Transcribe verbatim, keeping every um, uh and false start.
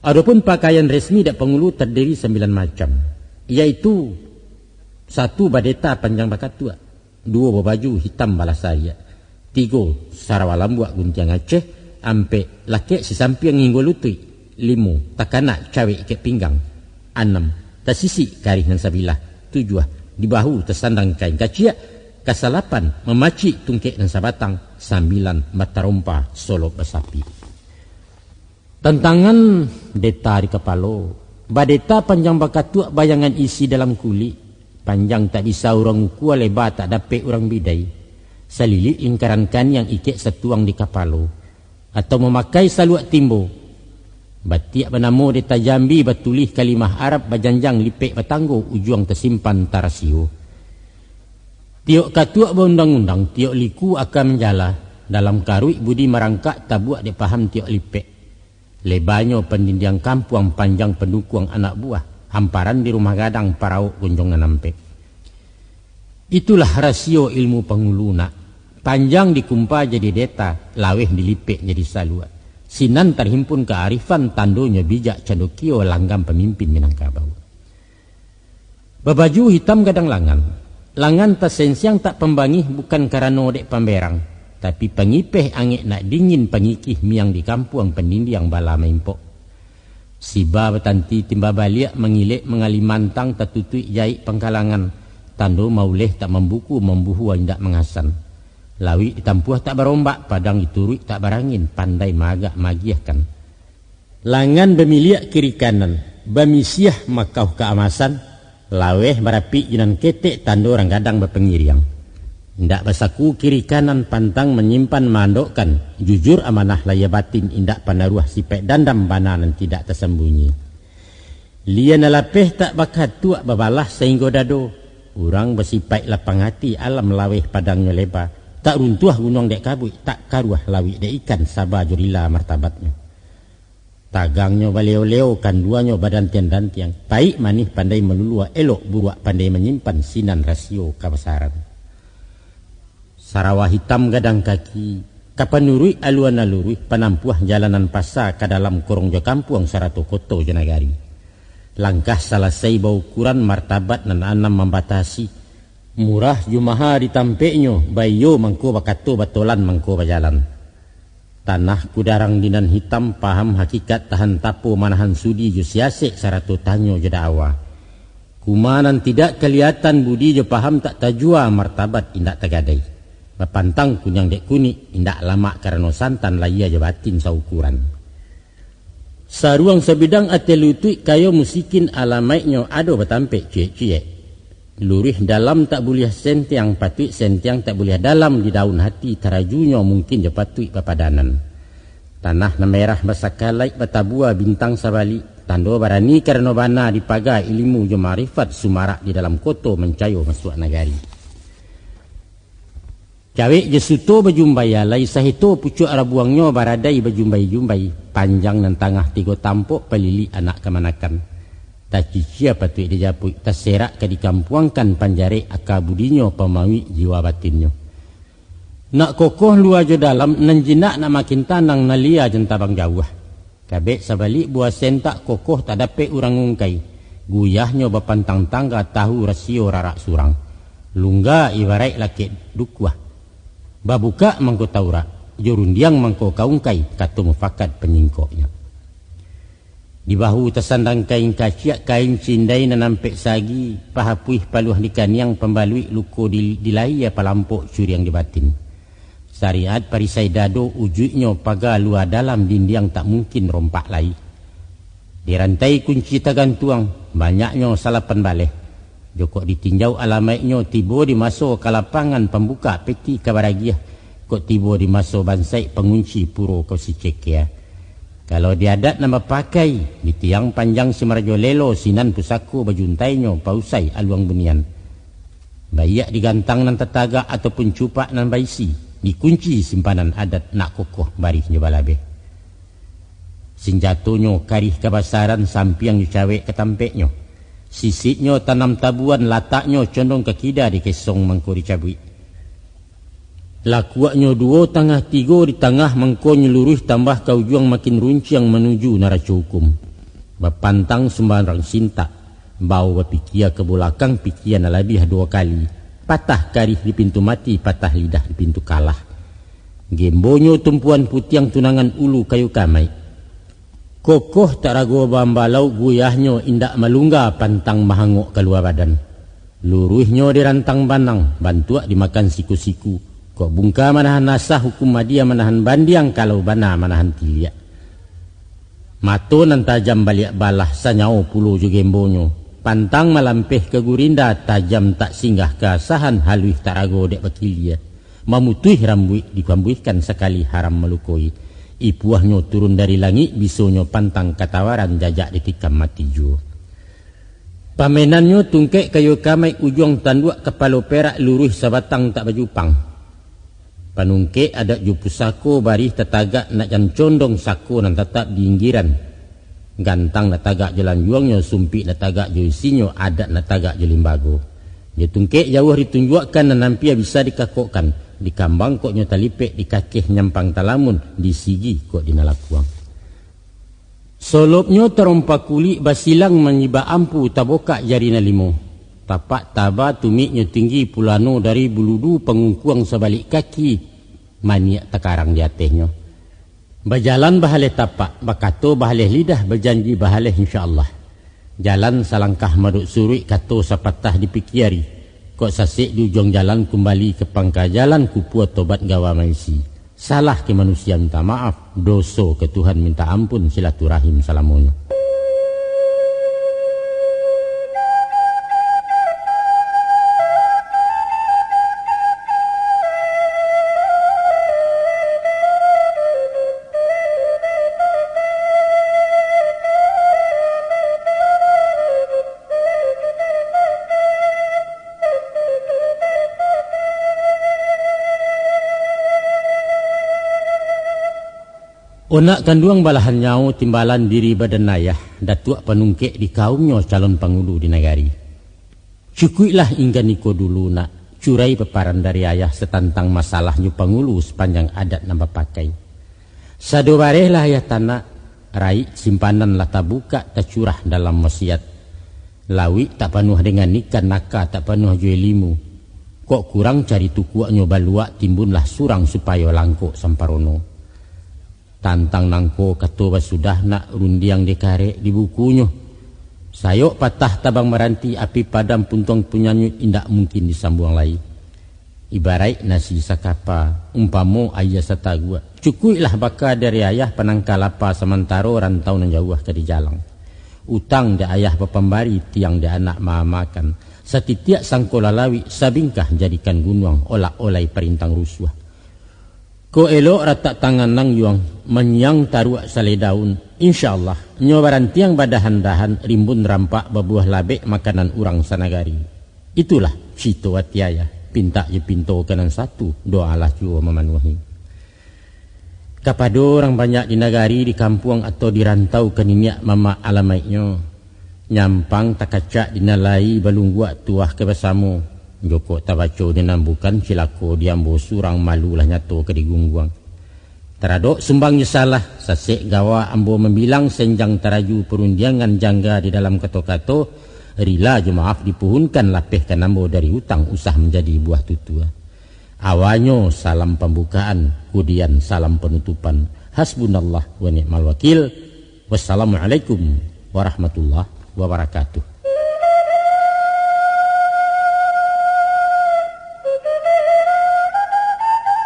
Adopun pakaian resmi dek pangulu tadiri sambilan macam, yaitu, satu, badeta panjang bakatuak, duo, babaju hitam balasariak, tigo, sarawa lambuak guntiang Aceh, ampek, lakek sisampiang hinggo lutuik, limo, takanak cawek ikek pinggang, anam, tasisik karih nan sabilah, tujuah, di bahu tasandang kain kaciak, kasalapan, mamacik tungkek nan sabatang, sambilan, batarompa solok basapi. Tantangan deta di kapalo. Badeta panjang bakatuak bayangan isi dalam kulik, panjang tak bisa urang ukua, leba tak dapek urang bidai, salilik lingkaran kaniang ikek satuang di kapalo, atau mamakai saluak timbo. Batiak banamo deta Jambi, batulih kalimah Arab, bajanjang lipek batanggo, ujuang tasimpan tarasio. Tiok katuak baundang-undang, tiok liku aka manjala, dalam karuik budi marangkak, tabuak dek paham tiok lipek. Lebanyo pandindiang kampuang, panjang pandukuang anak buah, hamparan di rumah gadang, paraok gonjong nan ampek. Itulah rasio ilmu pangulu nak, panjang dikumpa jadi deta, laweh dilipek jadi saluak. Sinan tarhimpun kaarifan, tandonyo bijak candokio, langgam pamimpin Minangkabau. Babaju hitam gadang langan. Langan tasensiang tak pambangih, bukan karano dek pamberang, tapi pangipeh angek nak dingin, pangikih miang di kampuang, pandindiang bala maimpok. Siba batanti timba baliak, mangilek mangali mantang, tatutuik jaik pangkalangan, tando mauleh tak mambuku, mambuhua indak mangasan. Lawik ditampuah tak barombak, padang dituruik tak barangin, pandai maagak maagiahkan. Langan bamiliak kiri kanan, bamisiah makauh kaamasan, laweh barapik jo nan ketek, tando urang gadang bapangiriang. Indak basaku kiri kanan, pantang manyimpan maandokkan, jujur amanah lahia batin, indak panaruah sipaik dandam, bana nan tidak tasambunyi. Lia nan lapeh tak bakatuak, babalah sainggo dado. Urang basipaik lapang ati, alam laweh padangnyo leba, tak runtuah gunuang dek kabuik, tak karuah lawik dek ikan, saba jo rila martabatnyo. Tagangnyo baleo-leo, kanduanyo badantiang-dantiang, paik manih pandai malulua, elok buruak pandai manyimpan, sinan rasio kabasaran. Sarawa hitam gadang kaki, ka panuruik alua nan luruih, panampuah jalanan pasa, ka dalam korong jo kampuang, sarato koto jo nagari. Langkah salasai baukuran, martabat nan anam mambatasi, murah jo maha di tampeknyo, baiyo mangko bakato, batolan mangko bajalan. Tanah kudarang di nan hitam, paham hakikat tahan tapo, manahan sudi jo siasek, sarato tanyo jo dakwa. Kuma nan tidak kaliatan, budi jo paham tak tajua, martabat indak tagadai. Bapantang kuniang dek kunik, indak lamak karano santan, lahia jo batin saukuran. Saruang sabidang ateh lutuik, kayo musikin alamaiknyo, ado batampek ciek-ciek. Luruih dalam tak buliah sentiang, patuik sentiang tak buliah dalam, di daun hati tarajunyo, mungkin jo patuik bapadanan. Tanah nan merah basakalaik, batabua bintang sabalik, tando barani karano bana, dipaga ilimu jo maarifat, sumarak di dalam koto, mancayo masuak nagari. Cawek jo suto bajumbai, alai saheto pucuak rabuangnyo, baradai bajumbai-jumbai, panjang nan tangah tigo tampok, palilik anak kamanakan. Tacicia patuik dijapuik, taserak ka dikampuangkan, panjarek aka budinyo, pamauik jiwa batinnyo. Nak kokoh lua jo dalam, nan jinak nak makin tanang, nan lia jan tabang jauah. Kabek sabalik buah sen, tak kokoh tak dapek urang ungkai, guyahnyo bapantang tangga, tahu rasio rarak surang. Lungga ibaraik lakek dukuah, babukak mangko taurak, jo rundiang mangko ka ungkai, kato mufakat panyingkoknyo. Di bahu tasandang kain kaciak, kain cindai nan ampek sagi, pahapuih paluah di kaniang, pambaluik luko di, di lahia, palampok curiang di batin. Sariat parisai dado, ujuiknyo paga lua dalam, dindiang tak mungkin rompak lai. Di rantai kunci tagantuang, banyaknyo salapan baleh. Jokok ditinjau alamaiknyo, tibo di maso ka lapangan, pambukak peti ka baragiah, kok tibo di maso bansaik, pangunci puro ka basicekia. Kalau di adat nan bapakai, di tiang panjang si marajo lelo, sinan pusako bajuntainyo, pausai aluang bunian. Baiak di gantang nan tatagak, ataupun cupak nan baisi, dikunci simpanan adat, nak kokoh barih jo balabeh. Sinjatonyo karih kabasaran, sampiang jo cawek ka tampeknyo. Sisiknyo tanam tabuan, lataknyo condong ka kida, dikesong mangko dicabuik. Lakuaknyo duo tangah tigo, di tangah mangkonyo luruih, tambah ka ujuang makin runciang, manuju naraco hukum. Bapantang sumbarang sintak, bao bapikia ka bulakang pikia nan labiah duo kali, patah karih di pintu mati, patah lidah di pintu kalah. Gembonyo tumpuan putiang tunangan ulu kayu kamaik. Kokoh tarago bambalau guyahnyo indak malungga pantang mahangok kalua badan. Luruihnyo di rantang banang, bantuak dimakan siku-siku. Kok bungka manahan asah, hukum adia manahan bandiang, kalau bana manahan tiliak. Mato nan tajam baliak balah, sanyao pulo jo gembonyo. Pantang malampeh ka gurinda, tajam tak singgah ka asahan, haluih tarago dek bakilia. Mamutuih rambuik dikambuihkan sakali haram malukoi. Ipuahnyo turun dari langik, bisonyo pantang katawaran, jajak ditikam mati juo. Pamainannyo tungkek kayu kamaik, ujuang tanduak kapalo perak, luruih sabatang tak bajupang. Panungkek adat jo pusako, barih tatagak nak jan condong, sako nan tatap di inggiran. Gantang nak tagak jo lanjuangnyo, sumpik nak tagak jo isinyo, adat nak tagak jo limbago. Jo tungkek jauah ditunjuakkan, nan ampia bisa dikakokkan, dikambang kok nyo talipek, dikakeh nyampang talamun, disigi kok dinalakuang. Solopnyo tarompa kulik, basilang manyibak ampu, tabokak jari nan limo. Tapak taba tumiknyo tinggi, pulano dari buludu, pangungkuang sabalik kaki, maniak takarang di atehnyo. Bajalan bahaleh tapak, bakato bahaleh lidah, bajanji bahaleh insya Allah. Jalan salangkah madok suruik, kato sapatah dipikiari. Kok sasek di ujuang jalan, kumbali ka pangka jalan, kupua tobat gawa maisi. Salah ka manusia minta maaf, doso ka Tuhan minta ampun, silaturahim salamonyo. Onak kanduang balahan nyawo, timbalan diri badan ayah, datuak panungkek di kaumnyo, calon pangulu di nagari. Cukuiklah inggan iko dulu, nak, curai paparan dari ayah satantang masalah nyo pangulu sapanjang adat nan bapakai. Sado barehlah ayah tanak, raik simpanan lah tabukak, tacurah dalam wasiat. Lauik tak panuah dengan ikan, aka tak panuah jo ilimu. Kok kurang cari tukuaknyo, baluak timbunlah surang, supayo langkok samparono. Tantang nangko kato basudah, nak, rundiang dikarek di bukunyo. Sayok patah tabang maranti, api padam puntuang panyanyuik, indak mungkin disambuang lai. Ibaraik nasi sakapa, umpamo aia sataguak. Cukuiklah baka dari ayah, panangka lapa samantaro, rantau nan jauah ka dijalang. Utang dek ayah bapambari, tiang dek anak maamakan. Satitiak sangko lalawik, sabingkah jadikan gunuang, olak-olai parintang rusuah. Kok elok ratak tangan nang yuang, manyiang taruak salai daun. Insya Allah, nyo barantiang badahan-dahan, rimbun rampak babuah labek, makanan urang sanagari. Itulah cito ati ayah, pintak jo pinto ka nan satu, doalah juo mamanuahi. Kapado urang banyak di nagari, di kampuang atau di rantau, ka niniak mamak alamaiknyo. Nyampang takacak di nan lai, balungguak tuah ka basamo. Jokok tabaco di nan bukan, cilako di ambo surang, malu lah nyato ka digungguang. Taradok sumbang jo salah, sasek gawa ambo mambilang, senjang taraju parundiangan, jangga di dalam kato-kato, rila jo maaf dipuhunkan, lapehkan ambo dari utang, usah manjadi buah tutua. Awanyo salam pambukaan, kudian salam panutupan. Hasbunallah wa ni'mal wakil. Wassalamualaikum warahmatullahi wabarakatuh.